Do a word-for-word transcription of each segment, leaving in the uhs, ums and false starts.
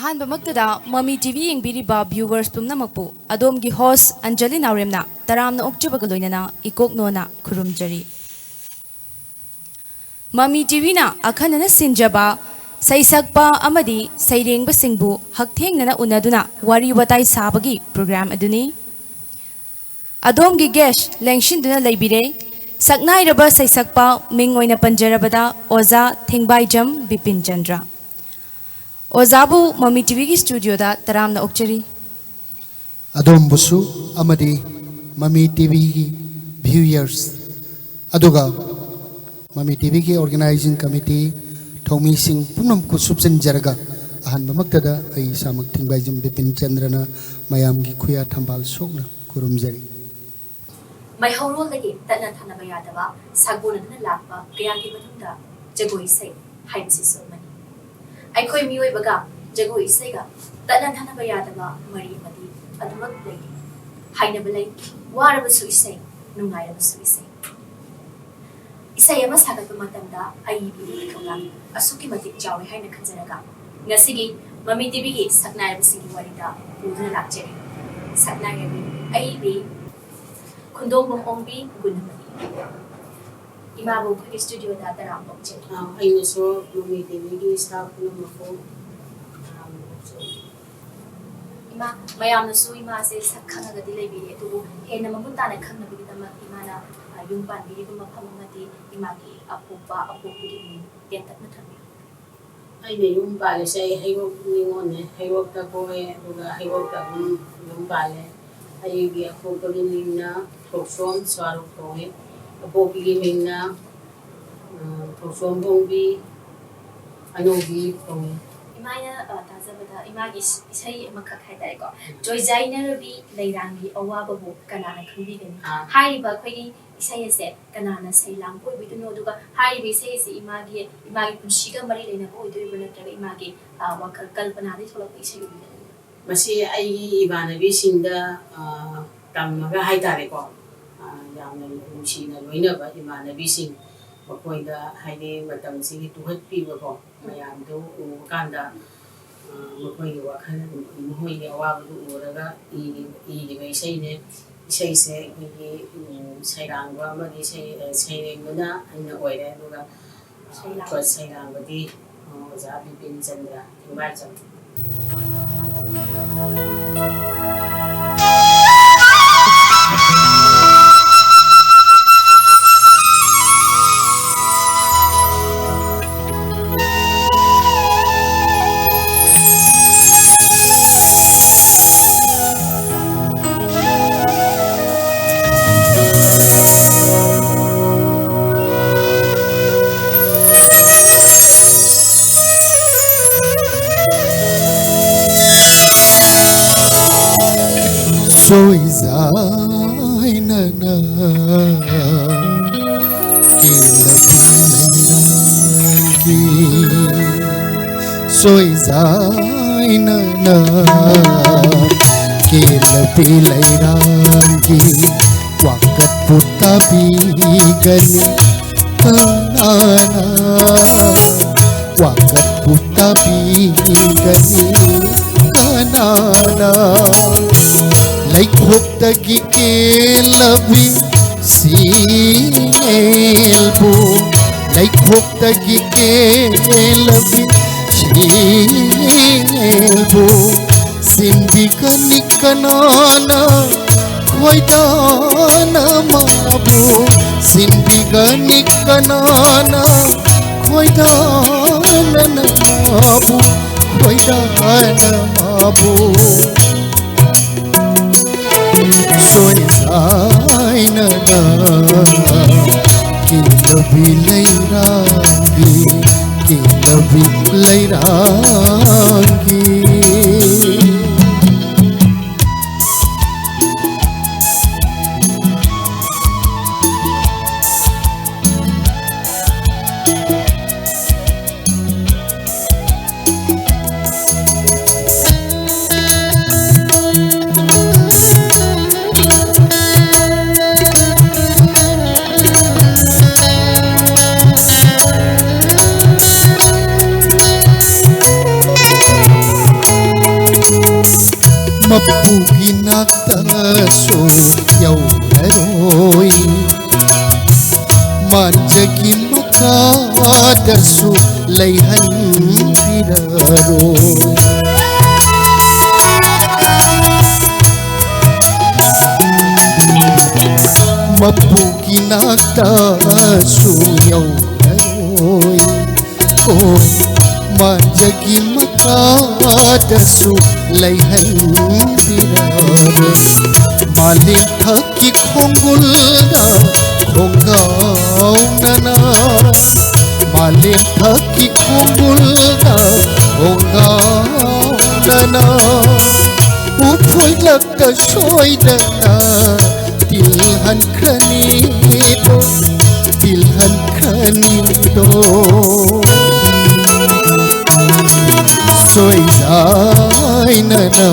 ꯑꯍꯥꯟꯕꯃꯛꯇꯗ ꯃꯃꯤ TV ꯌꯦꯡꯕꯤꯔꯤꯕ viewers ꯄꯨꯝꯅꯃꯛꯄꯨ ꯑꯗꯣꯝꯒꯤ host ꯑꯟꯖꯂꯤ ꯅꯥꯎꯔꯦꯝꯅ ꯇꯔꯥꯝꯅ ꯑꯣꯛꯆꯕꯒ ꯂꯣꯏꯅꯅ ꯏꯀꯣꯛ ꯅꯣꯟꯅ ꯈꯨꯔꯨꯝꯖꯔꯤ꯫ ꯃꯃꯤ ꯇꯤꯚꯤꯅ ꯑꯈꯟꯅꯅ ꯁꯤꯟꯖꯕ ꯁꯩꯁꯛꯄ ꯑꯃꯗꯤ ꯁꯩꯔꯦꯡꯕꯁꯤꯡꯕꯨ ꯍꯛꯊꯦꯡꯅꯅ ꯎꯅꯗꯨꯅ ꯋꯥꯔꯤ ꯋꯥꯇꯥꯏ ꯁꯥꯕꯒꯤ program ꯑꯗꯨꯅꯤ꯫ ꯑꯗꯣꯝꯒꯤ guest ꯂꯦꯡꯁꯤꯟꯗꯨꯅ ꯂꯩꯕꯤꯔꯦ꯫ ꯁꯛꯅꯥꯏꯔꯕ ꯁꯩꯁꯛꯄ ꯃꯤꯡ ꯑꯣꯏꯅ ꯄꯟꯖꯔꯕꯗ ꯑꯣꯖꯥ ꯊꯦꯡꯕꯥꯏꯖꯝ ꯕꯤꯄꯤꯟ ꯆꯟꯗ꯭ꯔ꯫ ꯑꯣꯖꯥꯕꯨ ꯃꯃꯤ ꯇꯤꯚꯤꯒꯤ studioꯗ ꯇꯔꯥꯝꯅ ꯑꯣꯛꯆꯔꯤ꯫ ꯑꯗꯣꯝꯕꯨꯁꯨ ꯑꯃꯗꯤ ꯃꯃꯤ ꯇꯤꯚꯤꯒꯤ viewers ꯑꯗꯨꯒ ꯃꯃꯤ ꯇꯤꯚꯤꯒꯤ organizing committee ꯊꯧꯃꯤꯁꯤꯡ ꯄꯨꯝꯅꯃꯛꯄꯨ ꯁꯨꯞꯆꯟꯖꯔꯒ ꯑꯍꯥꯟꯕꯃꯛꯇꯗ ꯑꯩ ꯏꯁꯥꯃꯛ ꯊꯤꯡꯕꯥꯏꯖꯝ ꯕꯤꯄꯤꯟ ꯆꯟꯗ꯭ꯔꯅ ꯃꯌꯥꯝꯒꯤ ꯈꯨꯌꯥ ꯊꯝꯕꯥꯜ ꯁꯣꯛꯅ ꯈꯨꯔꯨꯝꯖꯔꯤ꯫ ꯃꯩꯍꯧꯔꯣꯜꯗꯒꯤ ꯇꯠꯅ ꯊꯥꯅꯕ ꯌꯥꯗꯕ ꯁꯥꯒꯣꯟꯅꯗꯨꯅ ꯂꯥꯛꯄ ꯀꯌꯥꯒꯤ ꯃꯅꯨꯡꯗ ꯖꯒꯣꯏ ꯏꯁꯩ ꯍꯥꯏꯕꯁꯤꯁꯨ ꯑꯃꯅꯤ꯫ ꯑꯩꯈꯣꯏ ꯃꯤꯑꯣꯏꯕꯒ ꯖꯒꯣꯏ ꯏꯁꯩꯒ ꯇꯠꯅ ꯊꯥꯅꯕ ꯌꯥꯗꯕ ꯃꯔꯤ ꯑꯃꯗꯤ ꯑꯗꯨꯃꯛ ꯂꯩꯔꯤ꯫ ꯍꯥꯏꯅꯕ ꯂꯩ, ꯋꯥꯔꯕꯁꯨ ꯏꯁꯩ, ꯅꯨꯡꯉꯥꯏꯔꯕꯁꯨ ꯏꯁꯩ꯫ ꯏꯁꯩ ꯑꯃ ꯁꯥꯒꯠꯄ ꯃꯇꯝꯗ ꯑꯏꯕꯤꯒꯤ ꯊꯧꯗꯥꯡ ꯑꯁꯨꯛꯀꯤ ꯃꯇꯤꯛ ꯆꯥꯎꯏ ꯍꯥꯏꯅ ꯈꯟꯖꯔꯒ ꯉꯁꯤꯒꯤ ꯃꯃꯤ ꯇꯤꯚꯤꯒꯤ ꯁꯛꯅꯥꯏꯔꯕꯁꯤꯡꯒꯤ ꯋꯥꯔꯤꯗ ꯄꯨꯗꯨꯅ ꯂꯥꯛꯆꯔꯤ꯫ ꯁꯛꯅꯥꯏꯔꯕꯤ ꯑꯏꯕꯤ ꯈꯨꯟꯗꯣꯡꯕꯝ ꯑꯣꯡꯕꯤ ꯒꯨꯅꯃꯅꯤ꯫ ꯏꯃꯥꯕꯨ ꯑꯩꯈꯣꯏꯒꯤ studioꯗ ꯇꯔꯥꯝꯅ ꯑꯣꯛꯆꯔꯤ꯫ ꯑ, ꯑꯩꯅꯁꯨ ꯃꯃꯤ ꯇꯤꯚꯤꯒꯤ staff ꯄꯨꯝꯅꯃꯛꯄꯨ ꯇꯔꯥꯝꯅ ꯑꯣꯛꯆꯔꯤ꯫ ꯏꯃꯥ, ꯃꯌꯥꯝꯅꯁꯨ ꯏꯃꯥꯁꯦ ꯁꯛ ꯈꯪꯉꯒꯗꯤ ꯂꯩꯕꯤꯔꯦ, ꯑꯗꯨꯕꯨ ꯍꯦꯟꯅ ꯃꯃꯨꯠ ꯇꯥꯅ ꯈꯪꯅꯕꯒꯤꯗꯃꯛ ꯏꯃꯥꯅ, ꯑ, ꯌꯨꯝ ꯄꯥꯟꯕꯤꯔꯤꯕ ꯃꯐꯝ ꯑꯃꯗꯤ ꯏꯃꯥꯒꯤ ꯑꯄꯣꯛꯄ ꯑꯄꯣꯛꯄꯒꯤ ꯃꯤꯡ ꯇꯦꯟꯇꯛꯅ ꯊꯝꯕꯤꯌꯨ꯫ ꯑꯩꯅ ꯌꯨꯝ ꯄꯥꯜꯂꯤꯁꯦ ꯑꯩ ꯍꯩꯔꯣꯛ ꯅꯤꯉꯣꯜꯅꯦ, ꯍꯩꯔꯣꯛꯇ ꯄꯣꯛꯑꯦ, ꯑꯗꯨꯒ ꯍꯩꯔꯣꯛꯇ ꯑꯗꯨꯝ ꯌꯨꯝ ꯄꯥꯜꯂꯦ꯫ ꯑꯩꯒꯤ ꯑꯄꯣꯛꯄꯒꯤ ꯃꯤꯡꯅ ꯊꯣꯛꯆꯣꯝ ꯁ꯭ꯋꯥꯔꯨꯞ ꯀꯧꯏ, ꯑꯄꯣꯛꯄꯤꯒꯤ ꯃꯤꯡꯅ, ꯑ, ꯊꯣꯛꯆꯣꯝ ꯕꯣꯡꯕꯤ ꯑꯅꯧꯕꯤ ꯀꯧꯏ꯫ ꯏꯃꯥꯅ, ꯑ, ꯇꯥꯖꯕꯗ ꯏꯃꯥꯒꯤ ꯏꯁ-, ꯏꯁꯩ ꯑꯃꯈꯛ ꯍꯥꯏꯇꯥꯔꯦꯀꯣ, ꯆꯣꯏꯖꯥꯏꯅꯔꯕꯤ ꯂꯩꯔꯥꯡꯒꯤ ꯑꯋꯥꯕꯕꯨ ꯀꯅꯥꯅ ꯈꯪꯕꯤꯒꯅꯤ? ꯑꯥ꯫ ꯍꯥꯏꯔꯤꯕ ꯑꯩꯈꯣꯏꯒꯤ ꯏꯁꯩ ꯑꯁꯦ ꯀꯅꯥꯅ ꯁꯩꯂꯥꯡꯕ ꯑꯣꯏꯕꯤꯗꯣꯏꯅꯣ, ꯑꯗꯨꯒ ꯍꯥꯏꯔꯤꯕ ꯏꯁꯩ ꯑꯁꯤ ꯏꯃꯥꯒꯤ, ꯏꯃꯥꯒꯤ ꯄꯨꯟꯁꯤꯒ ꯃꯔꯤ ꯂꯩꯅꯕ ꯑꯣꯏꯗꯣꯔꯤꯕ꯭ꯔꯥ, ꯅꯠꯇ꯭ꯔꯒ ꯏꯃꯥꯒꯤ, ꯑ, ꯋꯥꯈꯜ ꯀꯜꯄꯅꯥꯗꯒꯤ ꯊꯣꯛꯂꯛꯄ ꯏꯁꯩ ꯑꯣꯏꯕꯤꯒꯗꯣꯏꯅꯣ? ꯃꯁꯤ ꯑꯩꯒꯤ ꯏꯃꯥꯟꯅꯕꯤꯁꯤꯡꯗ, ꯑ, ꯇꯝꯃꯒ ꯍꯥꯏꯇꯥꯔꯦꯀꯣ, ꯑ, ꯌꯥꯝꯅ ꯅꯨꯡꯁꯤꯅ ꯂꯣꯏꯅꯕ ꯏꯃꯥꯟꯅꯕꯤꯁꯤꯡ, ꯃꯈꯣꯏꯗ ꯍꯥꯏꯗꯤ ꯃꯇꯝꯁꯤꯒꯤ ꯇꯨꯍꯠꯄꯤꯕꯀꯣ ꯃꯌꯥꯝꯗꯨ ꯎꯕ ꯀꯥꯟꯗ ꯃꯈꯣꯏꯒꯤ ꯋꯥꯈꯜ, ꯃꯈꯣꯏꯒꯤ ꯑꯋꯥꯕꯗꯨ ꯎꯔꯒ ꯏꯔꯤꯕ ꯏꯁꯩꯅꯦ꯫ ꯏꯁꯩꯁꯦ ꯑꯩꯈꯣꯏꯒꯤ ꯁꯩꯔꯥꯡꯕ ꯑꯃꯗꯤ ꯁꯩꯔꯦꯡꯕꯅ ꯑꯩꯅ ꯑꯣꯏꯔꯦ꯫ ꯑꯗꯨꯒ ꯁꯩꯔꯥꯡꯕꯗꯤ ꯑꯣꯖꯥ ꯕꯤꯄꯤꯟ ꯆꯟꯗ꯭ꯔ ꯊꯦꯡꯕꯥꯏꯖꯝ꯫ ꯁꯣꯏꯖꯥꯏꯅꯅ ꯀꯦꯜꯂꯕꯤ ꯂꯩꯔꯥꯡꯒꯤ, ꯁꯣꯏꯖꯥꯏꯅꯅ ꯀꯦꯜꯂꯕꯤ ꯂꯩꯔꯥꯡꯒꯤ ꯋꯥꯀꯠꯄꯨ ꯇꯥꯕꯤꯒꯅꯤ ꯀꯅꯥꯅ? ꯋꯥꯀꯠꯄꯨ ꯇꯥꯕꯤꯒꯅꯤ ꯀꯅꯥꯅ? ꯂꯩꯈꯣꯛꯇꯒꯤ ꯀꯦꯜꯂꯕꯤ ꯁꯤꯡꯉꯦꯜꯕꯨ, ꯂꯩꯈꯣꯛꯇꯒꯤ ꯀꯦꯜꯂꯕꯤ ꯁꯤꯡꯉꯦꯜꯕꯨ ꯁꯤꯟꯕꯤꯒꯅꯤ ꯀꯅꯥꯅ? ꯈꯣꯏꯗꯥꯅ ꯃꯥꯕꯨ ꯁꯤꯟꯕꯤꯒꯅꯤ ꯀꯅꯥꯅ? ꯈꯣꯏꯗꯥꯅ ꯃꯥꯕꯨ, ꯈꯣꯏꯗꯥꯅ ꯃꯥꯕꯨ꯫ ꯁꯣꯏꯗꯥꯏꯅꯅ ꯀꯤꯂꯕꯤ ꯂꯩꯔꯥꯡꯒꯤ, ꯀꯤꯂꯕꯤ ꯂꯩꯔꯥꯡꯒꯤ꯫ ꯃꯊꯛꯇꯁꯨ ꯌꯧꯔꯔꯣꯏ, ꯃꯥꯟꯖꯒꯤ ꯃꯈꯥꯗꯁꯨ ꯂꯩꯍꯟꯕꯤꯔꯔꯣꯏ꯫ ꯃꯄꯨꯒꯤ ꯅꯥꯛꯇꯁꯨ ꯌꯧꯔꯔꯣꯏ꯫ ꯑꯣ, ꯃꯥꯟꯖꯒꯤ ꯃꯈꯥꯗꯁꯨ ꯂꯩꯍꯟꯕꯤꯔꯔꯣꯏ꯫ ꯃꯥꯂꯦꯝ ꯊꯛꯀꯤ ꯈꯣꯡꯒꯨꯜꯗ ꯈꯣꯡꯒꯥꯎꯅꯅ, ꯃꯥꯂꯦꯝ ꯊꯛꯀꯤ ꯈꯣꯡꯒꯨꯜꯗ ꯈꯣꯡꯒꯥꯎꯅꯅ, ꯎꯐꯨꯜꯂꯛꯇ ꯁꯣꯏꯗꯅ ꯇꯤꯜꯍꯟꯈ꯭ꯔꯅꯤꯗꯣ, ꯇꯤꯜꯍꯟꯈ꯭ꯔꯅꯤꯗꯣ꯫ ꯁꯣꯏꯗꯥꯏꯅꯅ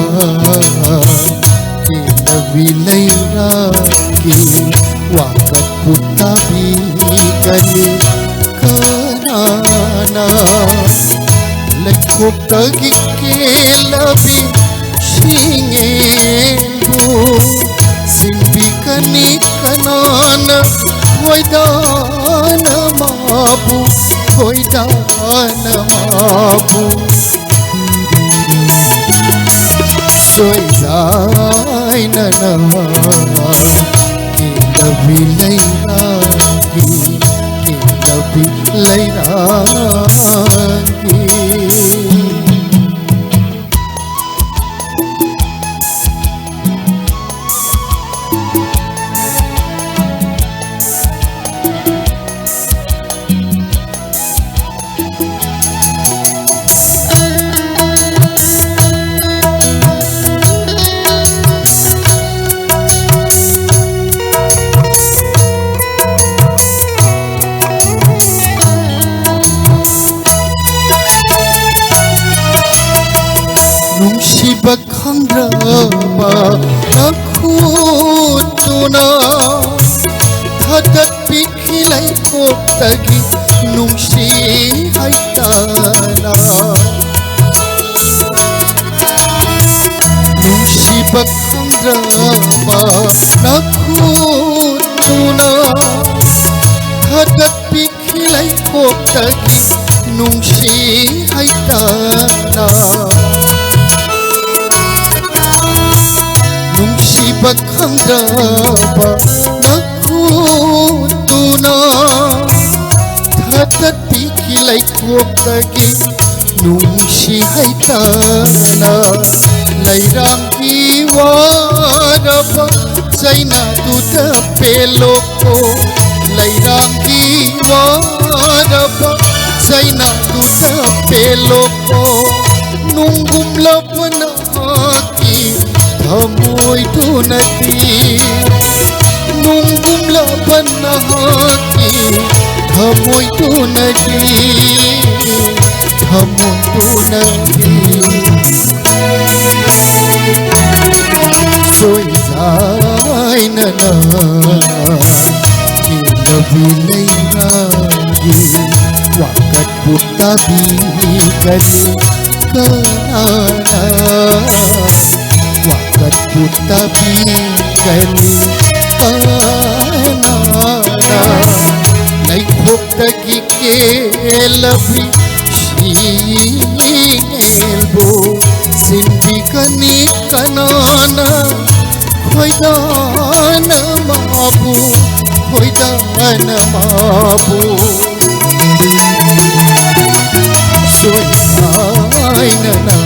ꯀꯦꯜꯂꯕꯤ ꯂꯩꯔꯥꯛꯀꯤ ꯋꯥꯀꯠꯄꯨ ꯇꯥꯕꯤꯒꯅꯤ꯫ ꯀꯅꯥꯅ ꯂꯩꯈꯣꯛꯇꯒꯤ ꯀꯦꯜꯂꯕꯤ ꯁꯤꯡꯉꯦꯟꯕꯨ ꯁꯤꯟꯕꯤꯒꯅꯤ? ꯀꯅꯥꯅ ꯊꯣꯏꯗꯥꯅ ꯃꯥꯕꯨ, ꯊꯣꯏꯗꯥꯅ ꯃꯥꯕꯨ? ꯁꯣꯏꯗꯥꯏꯅꯅ ꯀꯦꯜꯂꯕꯤ ꯂꯩꯔꯥꯛꯀꯤ, ꯀꯦꯜꯂꯕꯤ ꯂꯩꯔꯥꯛꯀꯤ꯫ ꯅꯨꯡꯁꯤꯕ ꯈꯪꯗ꯭ꯔꯕ ꯅꯈꯨꯠꯇꯨꯅ ꯊꯥꯗꯠꯄꯤꯈꯤ ꯂꯩꯈꯣꯛꯇꯒꯤ ꯅꯨꯡꯁꯤ ꯍꯩꯇꯅ꯫ ꯅꯨꯡꯁꯤꯕ ꯈꯪ ꯈꯪꯗ꯭ꯔꯕ ꯅꯈꯨꯠꯇꯨꯅ ꯊꯥꯗꯠꯄꯤꯈꯤ ꯂꯩꯈꯣꯛꯇꯒꯤ ꯅꯨꯡꯁꯤ ꯍꯩꯇꯥꯅ꯫ ꯅꯨꯡꯁꯤꯕ ꯈꯪꯗ꯭ꯔꯕ ꯅꯈꯨꯠꯇꯨꯅ ꯊꯥꯗꯠꯄꯤꯈꯤ ꯂꯩꯈꯣꯛꯇꯒꯤ ꯅꯨꯡꯁꯤ ꯍꯩꯇꯥꯅ꯫ ꯂꯩꯔꯥꯡꯒꯤ ꯋꯥꯔꯕ ꯆꯩꯅꯥꯗꯨꯗ ꯄꯦꯜꯂꯣꯀꯣ꯫ ꯂꯩꯔꯥꯡꯒꯤ ꯋꯥꯔꯕ ꯆꯩꯅꯥꯗꯨꯗ ꯄꯦꯜꯂꯣꯀꯣ꯫ ꯅꯨꯡꯒꯨꯝꯂꯕ ꯅꯍꯥꯛꯀꯤ ꯊꯃꯣꯏꯗꯨꯅꯗꯤ, ꯅꯨꯡꯒꯨꯝꯂꯕ ꯅꯍꯥꯛꯀꯤ ꯊꯃꯣꯏꯗꯨꯅꯗꯤ, ꯊꯃꯣꯏꯗꯨꯅꯗꯤ ꯁꯣꯏꯖꯥꯏꯅꯅ ꯆꯦꯜꯂꯕꯤ ꯂꯩꯔꯥꯡꯒꯤ ꯋꯥꯀꯠꯄꯨ ꯇꯥꯕꯤꯒꯅꯤ ꯀꯅꯥꯅ? ꯋꯥꯀꯠꯄꯨ ꯇꯥꯕꯤꯒꯅꯤ ꯀꯅꯥꯅ? ꯂꯩꯈꯣꯛꯇꯒꯤ ꯀꯦꯜꯂꯕꯤ ꯁꯤꯡꯅꯦꯜꯕꯨ ꯁꯤꯟꯕꯤꯒꯅꯤ ꯀꯅꯥꯅ? ꯈꯣꯏꯗꯥꯅ ꯃꯥꯕꯨ, ꯈꯣꯏꯗꯥꯅ ꯃꯥꯕꯨ ꯁꯣꯏꯗꯥꯏꯅꯅ